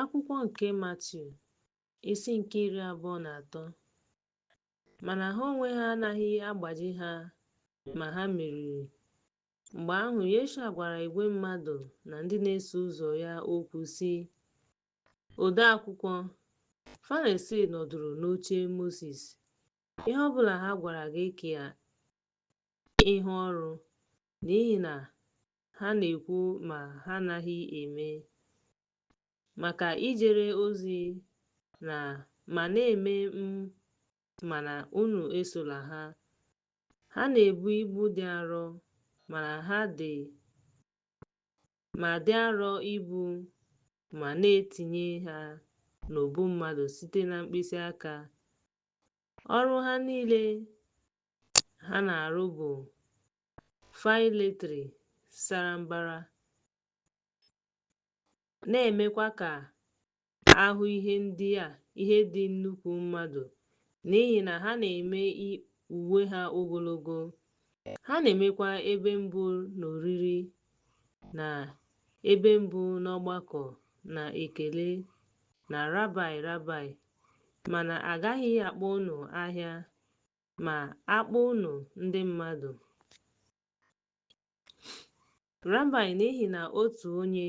Akwụkwọ nke Matiu, isi nke 23. Mana ha onwe ha anaghị agbaji ha ma ha meriri. Mgbe ahụ Yeshua gwara igwe mmadụ na ndị na-eso ụzọ ya okwu sị, Ode akwụkwọ Farisii nọdụrụ n'oche Mosis. Ihe ọbụla ha gwara gị ka ihu ọrụ, n'ihi na ha na-ekwu ma ha anaghị eme. Maka ijere ozi na ma na-eme mana unu esola ha. Ha na-ebu ibu dị arọ, ma dị arọ ibu ma na-etinye ha n'ubu mmadụ site na mkpịsị aka. Ọrụ ha niile ha na-arụ bụ phylactery sara mbara, na-emekwa ka ahụ ihe dị nnukwu mmadụ n'ihi na ha na-eme uwe ha ogologo. Ha na-emekwa ebe mbụ n'oriri na ebe mbụ n'ọgbakọ na ekele na Rabai Rabai, mana agaghị akpọ unu aha ma akpọ unu ndị mmadụ Rabai n'ihi na otu onye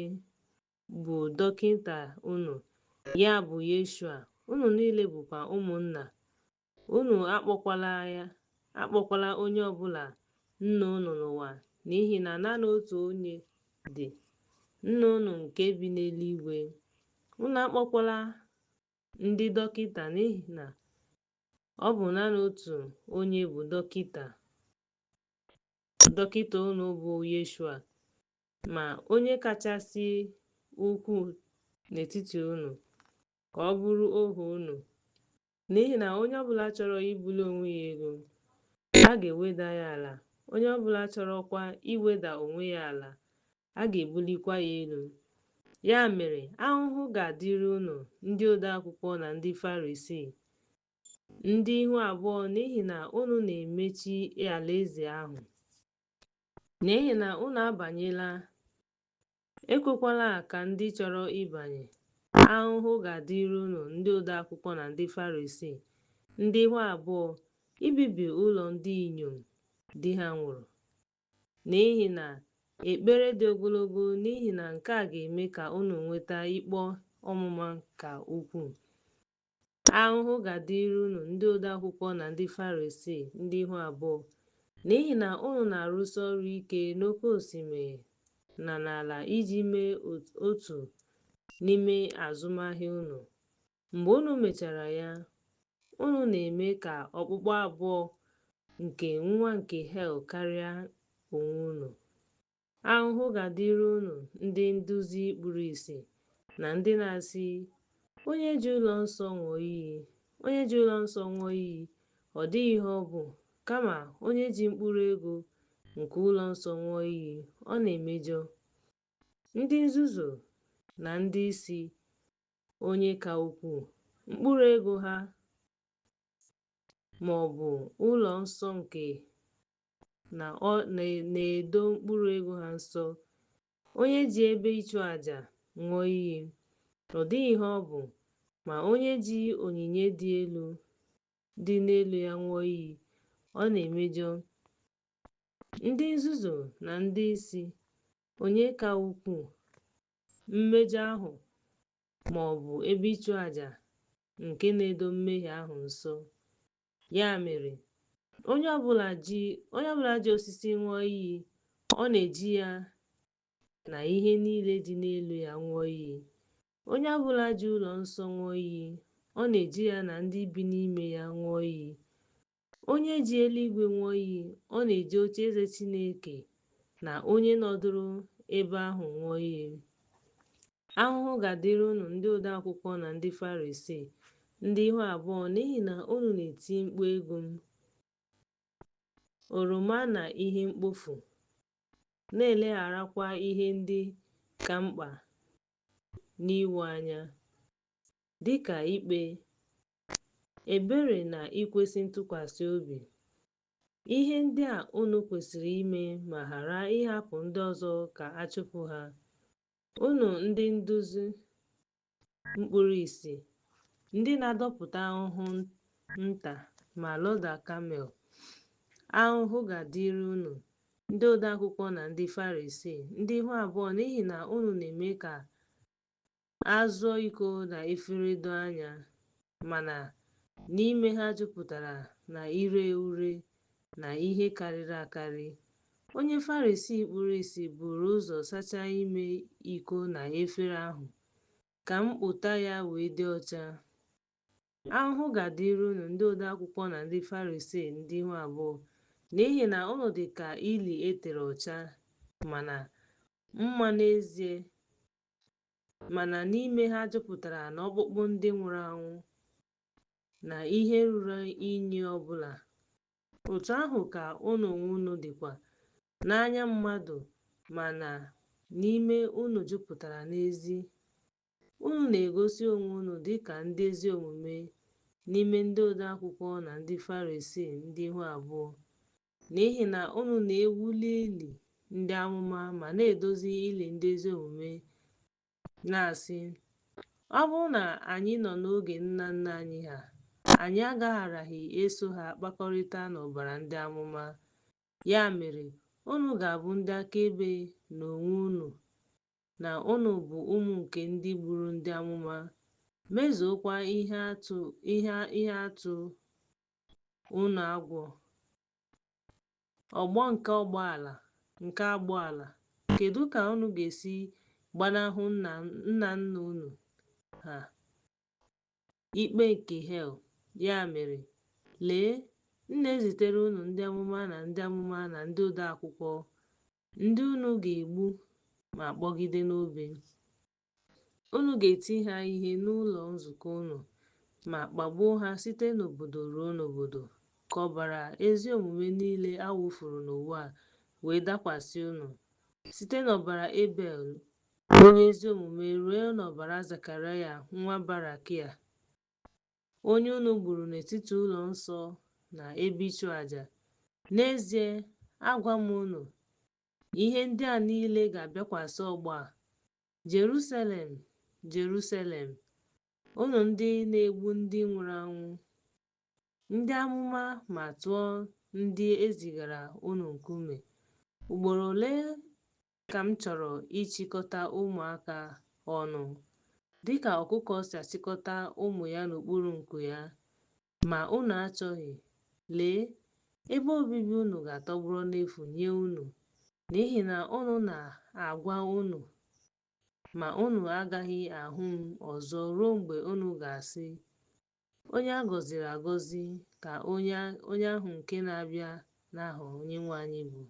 bụ dọkịta unu, ya bụ Yeshua, unu niile bụkwa ụmụnna. Unu akpọkwala onye ọbụla nna unu n'ụwa n'ihi na naanị otu onye dị, nna unu nke bi n'eluigwe. Unu akpọkwala ndị dọkịta n'ihi na ọ bụ naanị otu onye bụ dọkịta unu bụ Yeshua, ma onye kachasị ukwuu n'etiti unu, ka ọ bụrụ ohu unu. N'ihi na onye ọbụla chọrọ ibuli onwe ya elu, a ga-eweda ya ala, onye ọbụla chọrọkwa iweda onwe ya ala, a ga-ebulikwa ya elu. Ya mere, ahụhụ ga-adịrị unu ndị ode akwụkwọ na ndị Farisii, ndị ihu abụọ n'ihi na unu na-emechi alaeze ahụ. N'ihi na unu abanyela, ekwekwala ka ndị chọrọ ịbanye. Ahụhụ ga-adịrị unu ndị ode akwụkwọ na ndị Farisii, ndị ihu abụọ, ibibi ụlọ ndị inyom di ha nwụrụ. N'ihi na ekpere dị ogologo n'ihi na nke a ga-eme ka unu nweta ikpe ọmụma ka ukwuu. Ahụhụ ga-adịrị unu ndị ode akwụkwọ na ndị Farisii, ndị ihu abụọ, n'ihi na unu na-arụsi ọrụ ike n'oké osimiri na n'ala iji mee otu n'ime azụmahịa unu. Mgbe unu mechara ya, unu na-eme ka okpukpu abụọ nke nwa nke hel karịa onwe unu. Ahụhụ ga-adịrị unu ndị nduzi kpuru ìsì na ndị na-asị, onye ji ụlọ nsọ ṅụọ iyi, onye ji ụlọ nsọ ṅụọ iyi, ọ dịghị ihe ọ bụ, kama onye ji mkpụrụ ego nke ụlọ nsọ ṅụọ iyi, ọ na-emejọ. Ndị nzuzu na ndị isi onye ka ukwuu, mkpụrụ ego ha ma ọ bụ ụlọ nsọ nke na ọ na-edo mkpụrụ ego ha nsọ. Onye ji ebe ịchụ àjà ṅụọ iyi, ọ dịghị ihe ọ bụ, ma onye ji onyinye dị n'elu ya ṅụọ iyi, ọ na-emejọ. Ndị nzuzu na ndị isi, onye ka ukwuu, mmejọ ahụ ma ọ bụ ebe ịchụ àjà nke na-edo mmehie ahụ nsọ? Ya mere, onye ọbụla ji osisi ṅụọ iyi, ọ na-eji ya na ihe niile dị n'elu ya ṅụọ iyi. Onye ọbụla ji ụlọ nsọ ṅụọ iyi, ọ na-eji ya na ndị bi n'ime ya ṅụọ iyi. Onye ji eluigwe ṅụọ iyi, ọ na-eji ocheeze Chineke na onye nọdụrụ ebe ahụ ṅụọ iyi. Ahụhụ ga-adịrị unu ndị ode akwụkwọ na ndị Farisii, ndị ihu abụọ, n'ihi na unu na-eti mkpu ego m, oroma na ihe mkpofu, na-elegharakwa ihe ndị ka mkpa n'iwu anya, dịka ikpe ebere na ikwesị ntụkwasị obi. Ihe ndị a unu kwesịrị ime ma ghara ịhapụ ndị ọzọ ka a chụpụ ha. Unu ndị nduzi Kpuru ìsì, ndị na-adọpụta ahụhụ nta ma loda kamel! Ahụhụ ga-adịrị unu, ndị odeakwụkwọ na ndị Farisii, ndị ihu abụọ, n'ihi na unu na-eme ka azụ iko na efere doo anya, mana n'ime ha jupụtara na ire ure na ihe karịrị akarị. Onye Farisii kpuru ìsì buru ụzọ sachaa ime iko na efere ahụ, ka mpụta ya wee dị ọcha. Ahụhụ ga-adịrị unu, ndị odeakwụkwọ na ndị Farisii, ndị ihu abụọ, n'ihi na unu dị ka ili e tere ọcha mana mma n'ezie, mana n'ime ha jupụtara n'ọkpụkpụ ndị nwụrụ anwụ na ihe ruru unyi ọbụla. Otu ahụ ka unu onwe unu dịkwa n'anya mmadụ, mana n'ime unu jupụtara n'ezi. Unu na-egosi onwe unu dịka ndị ezi omume n'ime ndị odeakwụkwọ na ndị Farisii, ndị ihu abụọ, n'ihi na unu na-ewuli ili ndị amụma ma na-edozi ili ndị ezi omume, na-asị, ọ bụrụ na anyị nọ n'oge nna nna anyị ha, anyị agagharaghị eso ha kpakọrịta n'ọbara ndị amụma. Ya mere, unu ga-abụ ndị akaebe n'onwe unu na unu bụ ụmụ nke ndị gburu ndị amụma. Mezuokwa ihe atụ unu agwọ, ọgbọ nke agbọ ala, kedu ka unu ga-esi gbanahụ nna nna unu ha ikpe nke hel? Ya mere, lee, m na-ezitere unu ndị amụma na ndị amụma na ndị odeakwụkwọ, ndị unu ga-egbu ma kpọgide n'obe. Unu ga-eti ha ihe n'ụlọ nzukọ unu ma kpagbuo ha site n'obodo ruo n'obodo, ka ọbara ezi omume niile a wụfuru n'ụwa wee dakwasị unu, site n'ọbara Ebel onye ezi omume ruo n'ọbara Zekaraya nwa Barakia, onye unu gburu n'etiti ụlọ nsọ na ebe ịchụ àjà. N'ezie, agwa m unu, ihe ndị a niile ga-abịakwasị ọgbọ a. Jerusalem, Jerusalem, unu ndị na-egbu ndị nwụrụ anwụ, ndị amụma ma tụọ ndị e zigara unu nkume. Ugboro ole ka m chọrọ ịchịkọta ụmụaka ọnụ, dịka ọkụkọ si achịkọta ụmụ ya n'okpuru nku ya, ma unu achọghị. Lee, ebe obibi unu ga-atọgbọrọ n'efu nye unu, n'ihi na unu na-agwa unu, ma unu agaghị ahụ m ọzọ ruo mgbe unu ga-asị, onye a gọziri agọzi ka onye ahụ nke na-abịa n'aha Onyenwe anyị bụ.